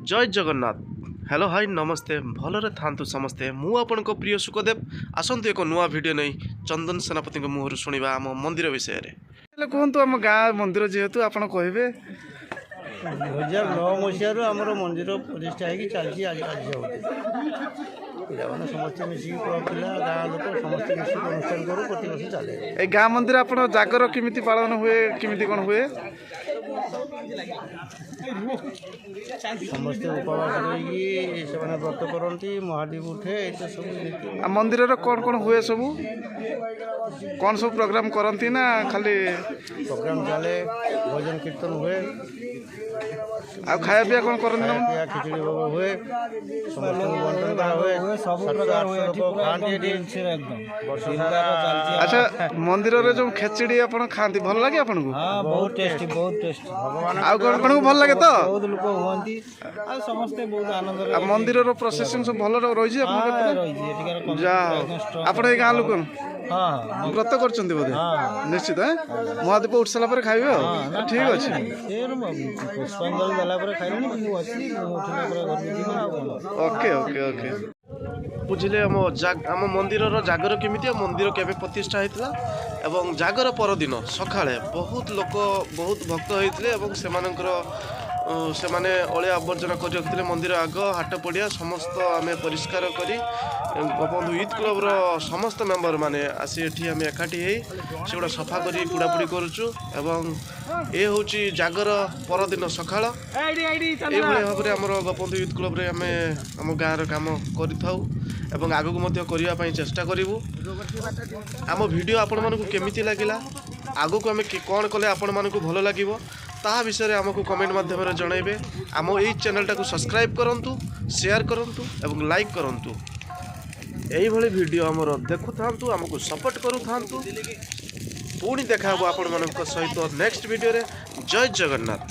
ଜୟ Jagannath, hello, high, ନମସ୍ତେ। ଭଲରେ ଥାନ୍ତୁ ସମସ୍ତେ। ମୁଁ ଆପଣଙ୍କ ପ୍ରିୟ ସୁଖଦେବ। ଆସନ୍ତୁ, ଏକ ନୂଆ ଭିଡ଼ିଓ ନେଇ ଚନ୍ଦନ ସେନାପତିଙ୍କ ମୁହଁରୁ ଶୁଣିବା ଆମ ମନ୍ଦିର ବିଷୟରେ। ହେଲେ କୁହନ୍ତୁ, ଆମ ଗାଁ ମନ୍ଦିର ଯେହେତୁ, ଆପଣ କହିବେ। 2009 ମସିହାରୁ ଆମର ମନ୍ଦିର ପ୍ରତିଷ୍ଠା ହେଇକି ଚାଲିଛି। ଆଜି ଆଜି ହେଉଛି ପିଲାମାନେ ସମସ୍ତେ ମିଶିକି, କ୍ଲବ୍ ପିଲା, ଗାଁ ଲୋକ ସମସ୍ତେ ମିଶିକି ଅନୁଷ୍ଠାନ କରୁ। ପ୍ରତିବର୍ଷ ଚାଲେ। ଏଇ ଗାଁ ମନ୍ଦିର ଆପଣ ଜାଗର କେମିତି ପାଳନ ହୁଏ, କେମିତି କ'ଣ ହୁଏ? ସମସ୍ତେ ଉପବାସ ରହିକି ସେମାନେ ବ୍ରତ କରନ୍ତି। ମହାଦୀପ ଉଠେ, ଏଇଟା ସବୁ ନୀତି। ଆଉ ମନ୍ଦିରର କ'ଣ କ'ଣ ହୁଏ ସବୁ, କ'ଣ ସବୁ ପ୍ରୋଗ୍ରାମ କରନ୍ତି ନା ଖାଲି? ପ୍ରୋଗ୍ରାମ ଚାଲେ, ଭଜନ କୀର୍ତ୍ତନ ହୁଏ। ଆଉ ଖାଇବା ପିଇବା କ'ଣ କରନ୍ତି ନା? ଖାଇବା ପିଇବା ଖିଚୁଡ଼ି ଭୋଗ ହୁଏ, ସମସ୍ତଙ୍କୁ ବଣ୍ଟନ କରା ହୁଏ। 700 800 ଲୋକ ଖାଆନ୍ତି ଏଠି ବର୍ଷ ସାରା। ଆଚ୍ଛା, ମନ୍ଦିରରେ ଯେଉଁ ଖେଚେଡ଼ି ଆପଣ ଖାଆନ୍ତି, ଭଲ ଲାଗେ ଆପଣଙ୍କୁ? ହଁ, ବହୁତ ଟେଷ୍ଟି, ବହୁତ ଟେଷ୍ଟି। ଭଗବାନ ଆଉ କ'ଣ ଆପଣଙ୍କୁ ଭଲ ଲାଗେ ତ? ବହୁତ ଲୋକ ହୁଅନ୍ତି ଆଉ ସମସ୍ତେ ବହୁତ ଆନନ୍ଦରେ। ଆଉ ମନ୍ଦିରର ପ୍ରୋସେସିଂ ସବୁ ଭଲ ରହିଛି ଆପଣଙ୍କ ଏପଟେ? ରହିଛି ଏଠିକାର। ଯାହା ହଉ। ଆପଣ ଏଇ ଗାଁ ଲୋକ? ହଁ। ବ୍ରତ କରୁଛନ୍ତି ବୋଧେ ନିଶ୍ଚିତ। ଏଁ? ମହାଦୀପ ଉଠି ସାରିଲା ପରେ ଖାଇବେ। ଆଉ ଠିକ୍ ଅଛି। ସେ ପୁଷ୍ପାଞ୍ଜଳି ଦେଲା ପରେ ଖାଇଲେଣି, କିନ୍ତୁ ଅଛି, ମୁଁ ଉଠିଲା ପରେ ଘରକୁ ଯିବା ଆଉ କ'ଣ। ଓକେ, ବୁଝିଲେ, ଆମ ମନ୍ଦିରର ଜାଗର କେମିତି ଆଉ ମନ୍ଦିର କେବେ ପ୍ରତିଷ୍ଠା ହେଇଥିଲା ଏବଂ ଜାଗର ପରଦିନ ସକାଳେ ବହୁତ ଲୋକ, ବହୁତ ଭକ୍ତ ହେଇଥିଲେ ଏବଂ ସେମାନଙ୍କର ସେମାନେ ଅଳିଆ ଆବର୍ଜନା କରି ରଖିଥିଲେ ମନ୍ଦିର ଆଗ, ହାଟ ପଡ଼ିଆ ସମସ୍ତ ଆମେ ପରିଷ୍କାର କରି ଗୋପବନ୍ଧୁ ୟୁଥ୍ କ୍ଲବ୍ର ସମସ୍ତ ମେମ୍ବର ମାନେ ଆସି ଏଠି ଆମେ ଏକାଠି ହେଇ ସେଗୁଡ଼ା ସଫା କରି ପୁଡ଼ାପୁଡ଼ି କରୁଛୁ। ଏବଂ ଏ ହେଉଛି ଜାଗର ପରଦିନ ସକାଳ। ଏଇଭଳି ଭାବରେ ଆମର ଗୋପବନ୍ଧୁ ୟୁଥ୍ କ୍ଲବ୍ରେ ଆମେ ଆମ ଗାଁର କାମ କରିଥାଉ ଏବଂ ଆଗକୁ ମଧ୍ୟ କରିବା ପାଇଁ ଚେଷ୍ଟା କରିବୁ। ଆମ ଭିଡ଼ିଓ ଆପଣମାନଙ୍କୁ କେମିତି ଲାଗିଲା, ଆଗକୁ ଆମେ କ'ଣ କଲେ ଆପଣମାନଙ୍କୁ ଭଲ ଲାଗିବ, ତାହା ବିଷୟରେ ଆମକୁ କମେଣ୍ଟ ମାଧ୍ୟମରେ ଜଣାଇବେ। ଆମ ଏଇ ଚ୍ୟାନେଲଟାକୁ ସବସ୍କ୍ରାଇବ୍ କରନ୍ତୁ, ସେୟାର କରନ୍ତୁ ଏବଂ ଲାଇକ୍ କରନ୍ତୁ। ଏଇଭଳି ଭିଡ଼ିଓ ଆମର ଦେଖୁଥାନ୍ତୁ, ଆମକୁ ସପୋର୍ଟ କରୁଥାନ୍ତୁ। ପୁଣି ଦେଖା ହେବ ଆପଣମାନଙ୍କ ସହିତ ନେକ୍ସଟ ଭିଡ଼ିଓରେ। ଜୟ ଜଗନ୍ନାଥ।